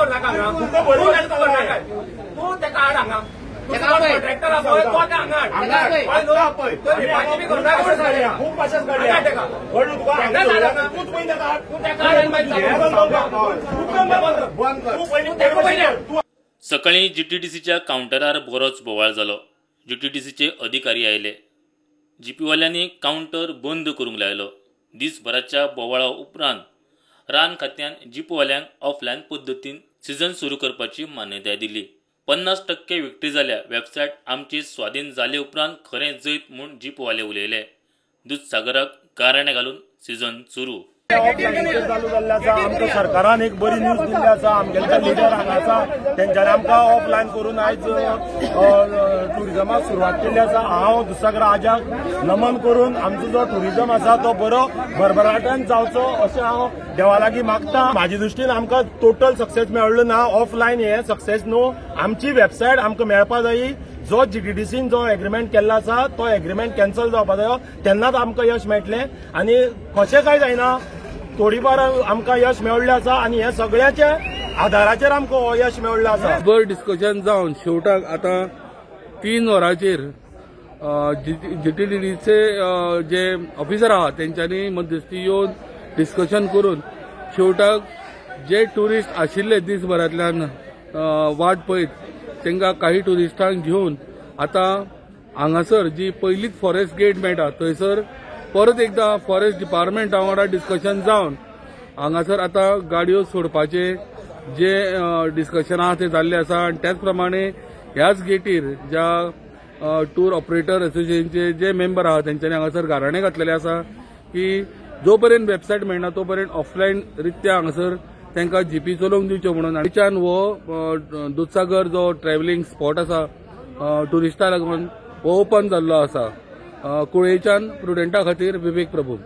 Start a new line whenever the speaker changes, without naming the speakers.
करनाका हांगा, तूं हेल्प करनाका, तूं तेका हाड हांगा. कॉन्ट्रॅक्टर आसा पळय तो आतां हांगा हाड.
खूब भाशेस काडल्या, कळ्ळें तुका? तूंच पयलीं तेका हाड,
तूं तेका हाड आनी मागीर
बंद कर. तूं पयलीं.
सकाळीं जीटीडीसीच्या कावंटरार बरोच बोवाळ जालो. जीटीडीसीचे अधिकारी आयले. जीपीवाल्यांनी कावंटर बंद करूंक लायलो. दिसभराच्या बोवाळा उपरांत रान खात्यान जीपवाल्यांक ऑफलायन पद्दतीन सिजन सुरू करपाची मान्यताय दिली. 50% विक्री जाल्या. वेबसायट आमची स्वाधीन जाले उपरांत खरें जैत म्हूण जीपवाले उलयले. दुदसागराक गाराणें घालून सिजन सुरू.
चालू जाल्ले आसा. आमकां सरकारान एक बरी न्यूज दिल्ली आसा. आमगेले लिडर हांगा आसा, तेंच्यांनी आमकां ऑफलायन करून आयज टुरिजमाक सुरवात केल्ली आसा. हांव दुदसागर आजाक नमन करून आमचो जो टुरिजम आसा तो बरो भरभराटान जावचो अशें हांव देवा लागीं मागता. म्हाजे दृश्टीन आमकां टोटल सक्सेस मेळ्ळो ना. ऑफलायन हें सक्सेस न्हू. आमची वेबसायट आमकां मेळपा जायी. जो जीटीडीसीन जो एग्रीमेंट केल्लो आसा तो एग्रीमेंट कॅन्सल जावपा जायो, तेन्नाच आमकां यश मेळटलें. आनी कशें काय जायना, थोडीफार आमकां यश मेळ्ळें आसा आनी हे सगळ्याच्या आधाराचेर आमकां हो यश मेळ्ळें आसा.
बरें डिस्कशन जावन शेवटाक आतां 3 वरांचेर जीटीडीसीचे जे ऑफिसर आहा तेंच्यांनी मध्यस्थी येवन डिस्कशन करून शेवटाक जे ट्युरिस्ट आशिल्ले दिसभरांतल्यान वाट पळयत तांकां काही ट्युरिस्टांक घेवन आतां हांगासर जी पयलीच फॉरेस्ट गेट मेळटा थंयसर परत एकदा फॉरेस्ट डिपार्टमेंटा वांगडा डिस्कशन जावन हांगासर आतां गाडयो सोडपाचे जे डिस्कशन आहा ते जाल्ले आसा. आनी त्याच प्रमाणे ह्याच गेटीर ज्या टूर ऑपरेटर असोसिएशनचे जे मेंबर आहा तेंच्यांनी हांगासर गाराणें घातलेलें आसा की जो पर्यंत वेबसायट मेळना तो पर्यंत ऑफलायन रित्या हांगासर तांकां जीपी चलोवंक दिवच्यो म्हणून. आनी हो दुदसागर जो ट्रॅव्हलिंग स्पॉट आसा ट्युरिस्टां लागून हो ओपन जाल्लो आसा. कुळेच्यान प्रुडंटा खातीर विवेक प्रभू.